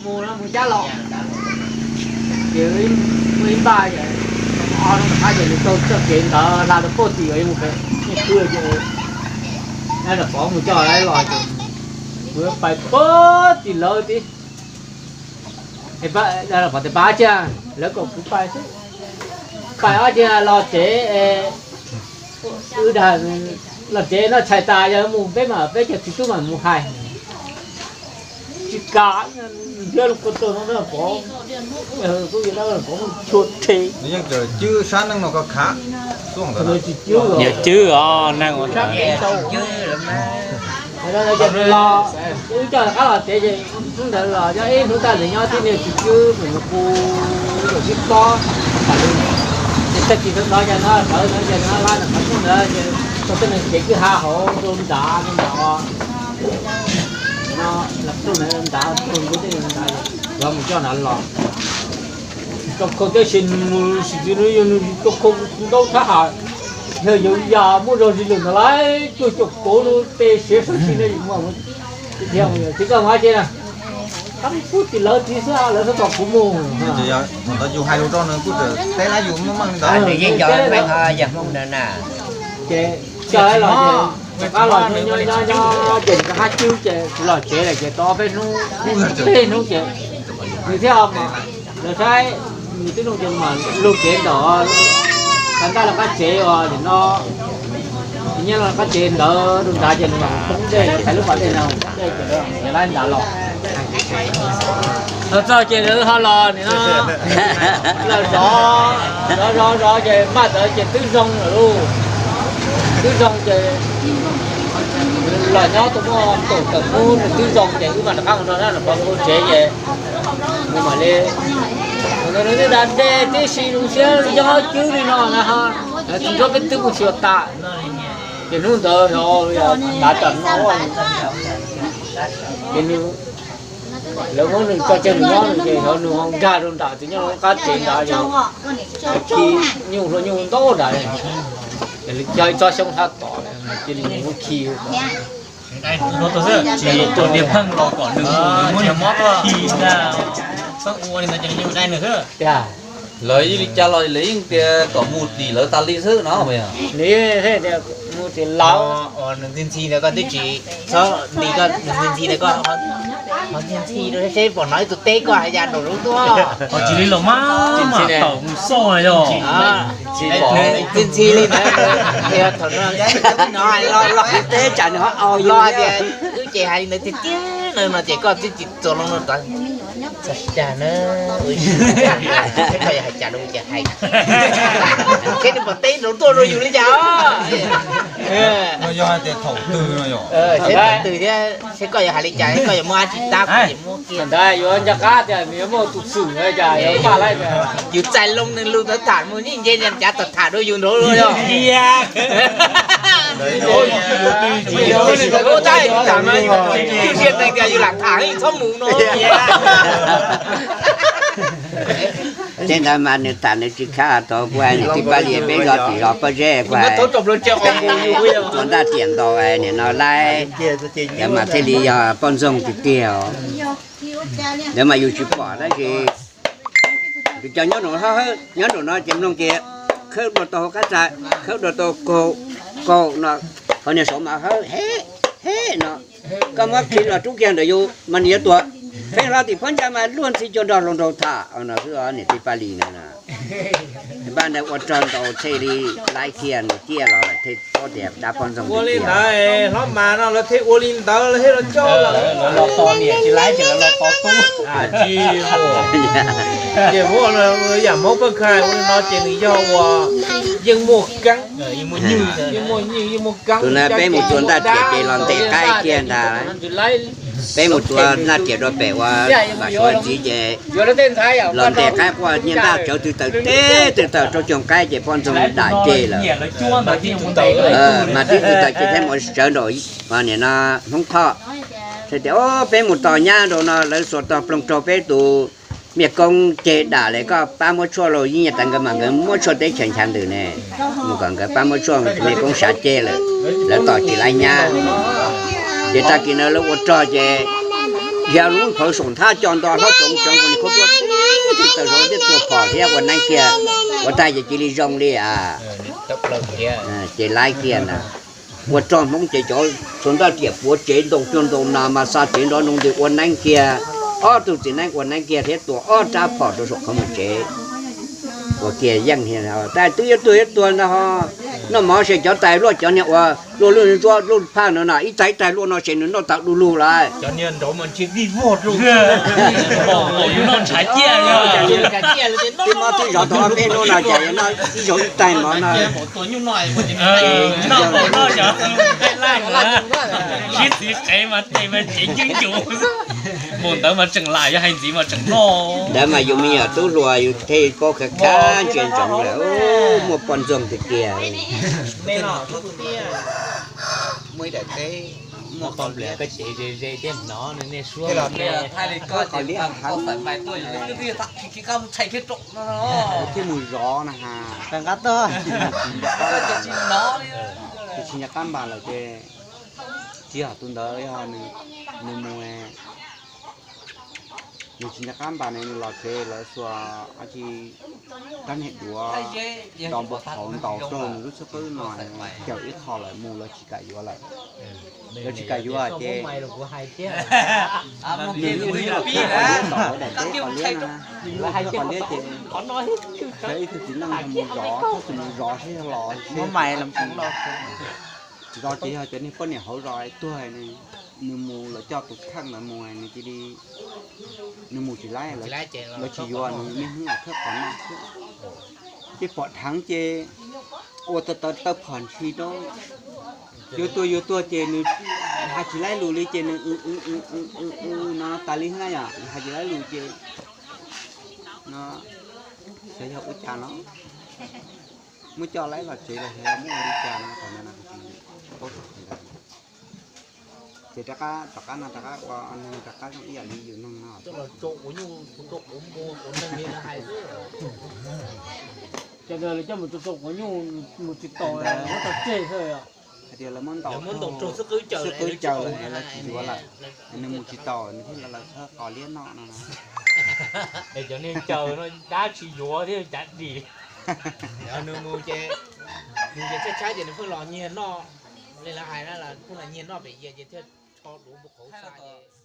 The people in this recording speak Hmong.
Mus no mus cab los, ces ib npaj ces o no rov qab ces nws taug txoj kev ntawd hla rau puag tim uas yuav mus pem niaj khw ces Dab Los Pov mus coj lawv los ces kuv pais puag tim lawv tib, Dab Los Pov tias pab tsiaj, lawv kom kuv pais xwb, pais ob tsiaj los tsev, wb dag los tsev no tshais tas yog mus peb mam peb cov txiv tub mam mus hais. Tsis kam, nws thiab lub ko taw no Dab Los Pov, kuj yog Dab Los Pov mus tshua rhe. Yeej cwb sab neej no ko khav, tsis cwb os, neeg ua los wb coj qab los tsev ces hnub ntawd los yog ib hnub taj ntawd nyob tib niag tsis cwb mus mus pus, ib tob, ces tag kis sawv ntxov ces no sawv ntxov ces no lab ntawm qhov rooj ntawd ces tau tej neeg cev kwj ha hauv rau nrad rau nrad os. No, los rau nrad, rau nrad tej nrad, yuav mus coj nrad los. Tau khau tab sis nws mus sim txiv nws yog nws tau khau ntaub thab ham, yog yuav yam muaj zog zis lawm ntawd lawv cuag caum kauv lub teb siav sab si no yus mus, tsis koj mus ces na, qab pub tim lawv txiv xwb lawv xub tom kuv mus. Thaum ntawd yus hais lus rau nws kuj teb lab yus muaj meej ntawd. Ces coj los ces rov qab los nyob nyob nyob ces rov qab cwb ces los tsev lawm ces tau ob peb hnub, peb hnub ces nws thiaj, lawv saib nws twb nug ces mam lug cev ntawm, thav ntaj lawv qab tsev uas nim no, nyiaj lawv qab tsev ntawd rau nrad ces nws mam poob dej, thaiv lub pas dej no dej ces lawv lab nrad los. Los txog ces lawv ho los nim no, los zov, zov zov zov ces maj tawv ces twb zoo lawm lauj. Twb zoo ces los nyob tus muaj kaum tawm hnub nws twb zoo ces wb mam rov qab mus nrog Dab Los Pov mus tsev ces nws mam li, nws twb da dej tib si zoo siab yog cwb li no na, tsis nrog peb twb mus xyuas tas. Ces hnub ntawd tav tam no, ces nws, lawv muab nws tso tseg nws nyob ces nws ho nkag rau nram tus nyob qab tsev ntawd ces khi nyuj hlua nyuj ntau nrad, ces lawv cog ib tsob xyoob hlab tom cia li muab khi. Tsis tuag niag pheej los kom nws muab nws mob tuaj khi ntag. Txhob ua li ntawd ces nws dai nws xwb. Tiag, lawv yeej li cas los lawv yeej tias kom mus tim lawv tas li xwb no. Nws tias mus tim lawv, nws ntxhi ntxhi ntawd koj twb tsis txhob nti, koj nws ntxhi ntxhi ntawd koj ho ntxhi ntxhi rau seb pom hnov ib tug teb koj hais yam nraum zoov tuaj. Ho tsis li los mas, mas tau mus xauj yog. Ntxhi ntxhi li ntawd, thaum no, no hais los los teb tsam nws ho los tias wb ces hais li ntawd tiag tiag no ces koj twb tsis txuas loo no tod. Txog sab na, seb koj yuav hais cas rau ces hais, seb nws pom teb nraud tuaj rau yus li cas. Yog hais tias thaum twg no yog, seb thaum twg thiab seb koj yuav hais li cas, koj yuav muab dab tsi tab kuv yuav muab kiag. Ntawd yuav nco qab tias nws yuav muaj tus xwm cas yuav paj laib tias yus txais loo nws lus ntawd tham mus yeej nce ncav tawm tham rau yus nraud los yog. Tab tham mas yus siab neeg tias yus lam tham yus txhob mus no. Tej ntawd mas nws tham nws tsis khaj tau, kuv hais niam tij Paj Lis peb zov tim zos Pob Zeb kuv hais, tua ntaj tiam ntau nim no laib, yog mas thiaj li yog poj ntxoog tiag tiag os. Ntawd mas yus tsis pom tab sis yus cov nyob nraum, nyob nraum no ces mloog ces khawb dua tau hauv qab tsa, khawb dua tau kaum, kaum no, qhov niag saud mas hawb he, he no, koj muab khi los rub kiag ntawm yus mas nws yuav tuag. Pheej hlo tim phab ntsa mas luag ntxhi cuag nrog hluas nraug tham no xwb os niam tij Paj Lis na. Npaj ntawd ua rog ntau thiaj li laib kiag nws ciaj los lawm thiaj paub tias dab poj ntxoog. Ua li ntawd hlob mas no lawv thiaj ua li ntawd lawv thiaj los coj lawm. Lawv los tos niam tsis laib ces lawv los tos tub. Ces muab yam Hmoob pheej khai ua li no ces nws yog ua yeej muaj keeb, yeej muaj nywj yeej muaj keeb. Tus na peb mus tua ntaj riam ces los ntes qaib kiag ntag. Peb mus tua ntaj riam rau pem ua Vam Suav txiv ces los ntes qaib quaj nyiaj ntaj tsawv tw tawm teb tw tawm rau coog qaib ces poj ntxoog dam ceg lawm. Mas tib tw tawm ces thiaj mus tsawv nraum nim no Hmoob Thoj. Thiaj tias, o, peb mus tos nyab nraud no lawv xuas tog ploog raug peb tus miaj koob ceg dam lawm, koj pab muab tshuaj los. Yeej nyiaj tas nkawd mas nkawd muab tshuaj teb chaws nchav ntws ne, mus kom nkawd pab muab tshuaj, miaj koob sav ceg lawm, lawv tos tsis laib nyab. Ces tag kis no lawv ua rog ces Yog lub qhov saum nthab co nto hlob tsoov tsoov ua niag khaub ruaj tib txawm zov thiab tua phom thiab ua neeb kiag, ua tag ces cia li zoo li a. Ces laiv kiag na. Ua rog Hmoob ces cov txhua ntaj riam puav tsev ntoo cuag ntoo nas mas xa tsev nrov nroo ntws ua neeb kiag. Ob tug txiv neeb ua neeb kiag thiab tua ob rab phom rau saum qhov muag tsev. Ua kiag yeej, tab twb yuav tuag yuav tuag ntag ho. Noj mov se cov tais luaj cov niag ua luaj lub ntsuab lub phaj no na ib tag ib tag luaj no se nws noj tau du lug lawm. Twb mob twb zov tau ob peb hnub no ces yuav noj ib zaug ib tag mov no. Sib txiv qev mas tes mas cev ncwb ncus. Mus ntawd mas tseem lam, yog hais ntxiv mas tseem noj. Ntawd mas yus me nyuam tub hluas yus thiaj paub khawv khav ntsia ntsoov lawm, muaj poj ntxoog tiag tiag. Muaj ib daim teb, muaj qhov npliav, koj cev ze ze thiab hnov nej suab. Qhov liab, thiaj mus zov na has, nqa tuaj, tsis nco qab npas lawm ces, tsis yog tus ntawd, yog nws mus, nws tsis nco qab npas ne, nws los tsev lawv xuas dab tsi, rab niag duav, ntaus npau qhauv ntaus rau nws lub xub qwb no, cawm ib qho lawm mus lawv tsis kam yuav lawm. Lawv tsis kam yuav ces nws ib qho liab tom daim teb qhov liab no, qhov liab ces ib tug txiv neej mus zov, tab sis mus zov seb los, zov ces yog cov niag poj niam hauv zos tuag, nws mus lawv coj tus kheej lawv mus nws cia li, nws mus tsis laib, lawv tsis yuav nws, niaj hnub los khawb qhov no xwb. Ces pom dheev ces ua tawv tawv phom ntshis rau, yuav tuag yuav tuag ces nws hais tsis laib lus li ces nws no tas li thiab na yom, hais tsis laib lus ces no xyov yog ua cas no, muab coj laib los tsev los xyov yog muab ua li cas no, qhov ntawd no kuv tsis paub txog qhov ntawd. Ces rov qab tom qab no rov qab ua neeg rov qab zoo ib yam li yus neeg no. Cov ntawd lawv coj mus rau quav nyuj mus tsis taus, muab tau tseg xwb. Hais tias lawv muab ntaus, xub qwb caws lawm es lawv tsis yuav lawm, nws mus tsis taus nws thiaj li lawv txhawb qos liab noj no. Es cov niag caws no dab tsis yuav thiab cav dim. Nws mus ces, nws ces tshaib tshaib ces nws pheej los nyiag noj, li lawv hais na, pheej los nyiag noj pem yias ces thiaj rho duav npau qhauv xa ces